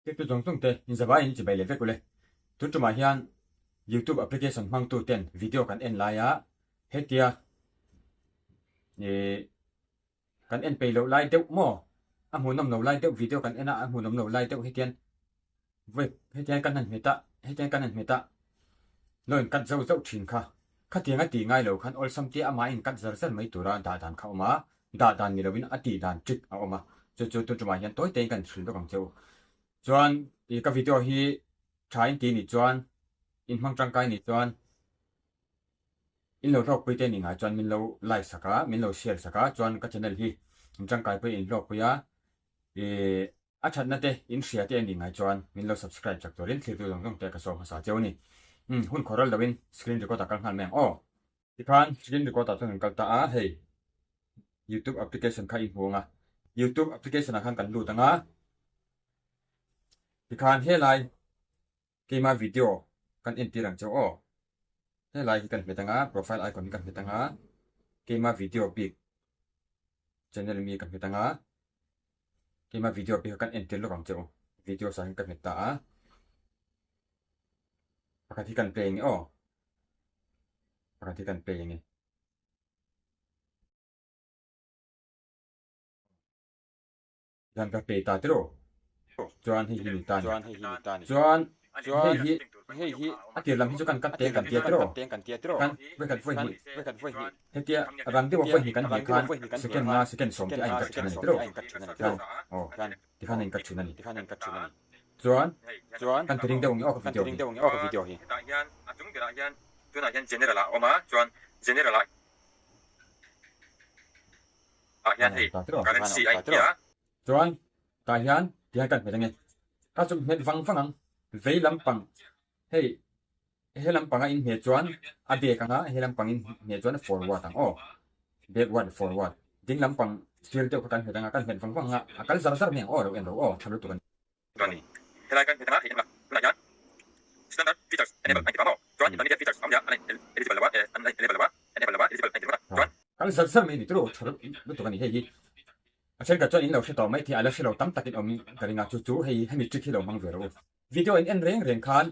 Thiltu zawng zawng te inzavai in chibai leh vek ule. Tun tumah hian YouTube application hmangtu ten video kan en laia hetia ih kan en peih loh lai deuh maw a hmuhnawm lo lai deuh video kan en a a hmuhnawm lo lai deuh hetian vawi hetian kan han hmet a hetian kan han hmet a lo in cut zauh zauh thin kha khatiang a tih ngai lo khan awlsam tia amah in cut zar zar mai tura dah dan kha a awm a Dah dan ni loin a tih dan trick a awm a, chu chu tun tumah hian tawi tein kan hrilh bawk ang che u. Chuan i ka video hi tha in ti nih chuan, in hmang tangkai nih chuan, in lo hlawkpui te nih ngai chuan min lo like sak a, min lo share sak a, chuan ka channel hi in tangkai pui in hlawkpui a, i a thatna te in hria te nih ngai chuan min lo subscribe chak turin thlirtu zawng zawng te ka sawi hmasa cheu a ni. Umm hun khawral loin screen record ah kal nghal mai ang aw. Tikhan screen record ah chuan kan kal ta a, hei youtube application kha i hmu ang a, youtube application ah khan kan lut ang a, tikhan helai keima video kan entir ang cheu aw, helai hi kan hmet ang a, profile icon hi kan hmet ang a, keima video bik channel mi ka hmet ang a, keima video bik kha kan entir lawk ang cheu, video ah hian ka hmet ta a. Pakhat hi kan play nge aw. Pakhat hi kan play nge. Hian ka play ta tiro. Chuan hei hi ni ta ni. Chuan hei hi hei hi a tir lam hi chu kan cut teng kan tia tiro. Kan vawikhat vawi hnih hetia rang deuha vawi hnih kan hnih khan second nga second sawm te a in cut thin a ni tiro. Hian aw. Tikhan a inkat thin a ni. Tikhan a inkat thin a ni. Chuan, Chuan, kan ti ring deuh nge aw ka kan video ti ring hi. deuh nge aw ka video hi. Hetah hian a chung berah hian tunah hian general ah a awm a, chuan general ah ah hian hei Ta tiraw. currency a inti a. Chuan, tah hian tihian kan hmet ange. Ka chu hmet vang vang ang, vei lampang hei He lampanga in hne chuan a back anga he lampang in hne chuan a forward ang aw. Backward forward. Ding lampang sir deuh kha kan hmet anga kan hmet vang vang anga a kal zar zar mai ang aw lo en ro aw tha lutuk a ni. Chuan ni helai kan hmet anga hei en la tunah hian standard features enable a inti vang aw. Chuan intermediate features a awm nia an eligible lo a an enable lo a enable lo a eligible a inti ringawt a chuan. Kal zar zar mai a ni tiraw tha lutuk a ni hei hi. A thenkhat chuan in lo hre tawh mai thei a la hre lo tam takin awm ka ring a chu chu hei hemi trick hi lo hmang ve rawh u. Video in en reng reng khan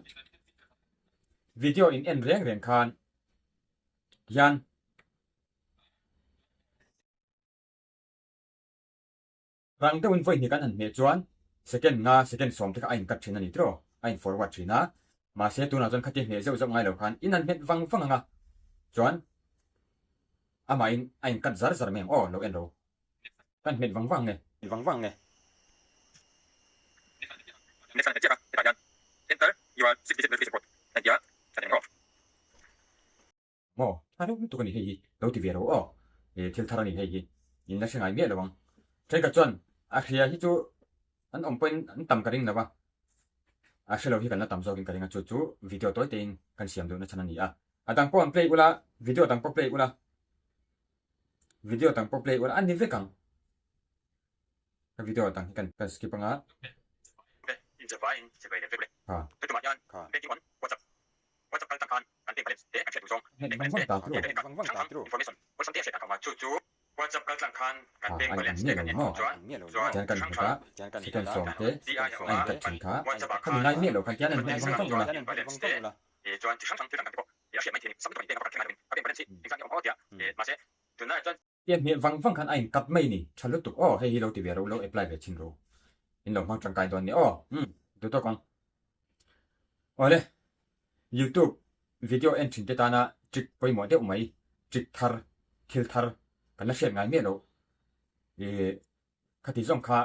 Video in en reng reng khan hian Rang deuhin vawi hnih kan han hmeh chuan second nga second sawm te kha a in cut thin a ni tiraw a in forward thin a mahse tunah chuan khatia hmeh zeuh zeuh ngai lo khan in han hmet vang vang ang a chuan amahin a in cut zar zar mai ang aw lo en ro. Kan hmet vang vang nge? Vang vang nge? Next kan chiak a, hetah hian enter your 6 digit verification code a intia kan eng aw. Maw? Tha reuh lutuk a ni hei hi, lo ti ve ro aw. E thil thar a ni hei hi, in la hre ngai miah lo ang. Thenkhat chuan a hria hi chu an awm pawhin an tam ka ring lo a, a hre lo hi kan la tam zawkin ka ring a, chu chu video tawi tein kan siam duhna chhan a ni a. A dang pawh an play ula, video dang pawh play ula. Video dang pawh play ula a ni vek ang. Ka video dang hi kan kan skip anga. Ha. Hmet vang vang ta tru. Ha a in ang miah lo maw? Tian kan hmet a, second sawm te a in cut thin kha. Khami ngai miah lo khan tian an hmet vang vang ula. E chuan chi hrang hrang thil dang dang te pawh i a hriat mai thei a ni. Sam lutuk a inpek a pakhat thleng ngai lovin a bank balance hi engzah nge awm aw tia e mahse tunlaiah chuan. Tiang hmeh vang vang khan a in cut mai ni tha lutuk aw hei hi lo ti ve ro lo apply ve chhin ro in lo hmang tangkai dawn ni aw umm duh tawk ang awle youtube video en thin te tana trick pawimawh deuh mai trick thar thil thar kan la hriat ngai miah lo e khati zawng kha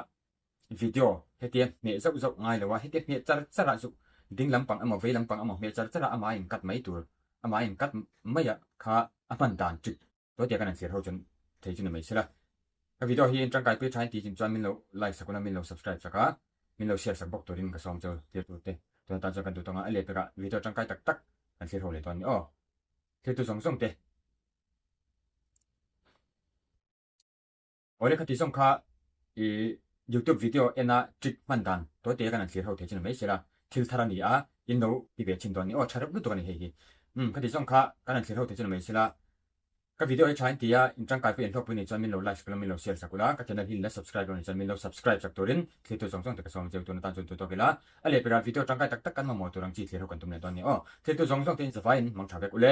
Video hetia hmeh zauh zauh ngai lo a, hetia hmeh char char ah chu ding lampang emaw vei lampang emaw hmeh char char ah amah a in cut mai tur, amah a in cut mai ah kha a hman dan trick tuatia kan han thlir ho chuan thei chu ni mai sela. Ka video hi in tangkai pui tha in tih chin chuan min lo like sak ula min lo subscribe sak a, min lo share sak bawk turin ka sawm chu thlir tur te tuna tan chuan kan duh tawng a, a leh pekah video tangkai tak tak kan thlir ho leh dawn ni aw. Thlir tu zawng zawng te. Awle khati zawng kha i youtube video en a trick hman dan tawite kan han thlir ho thei chu ni mai sela thil thar a ni a in lo ti ve chhin dawn ni aw tha reuh lutuk a ni hei hi umm khati zawng kha kan han thlir ho thei chu ni mai sela. Ka video hi tha in ti a, in tangkai pawh in hlawkpui nei chuan min lo like sak ula, min lo share sak ula, ka channel hi in la subscribe lo nei chuan min lo subscribe sak turin thlir zawng zawng te ka sawm cheu tun atan chuan tu tawk ila, a leh berah video tangkai tak tak kan mamawh tur ang chi thlir ho kan tum leh dawn nia aw. Thlir tu zawng zawng te in zavaiin mang tha vek ule.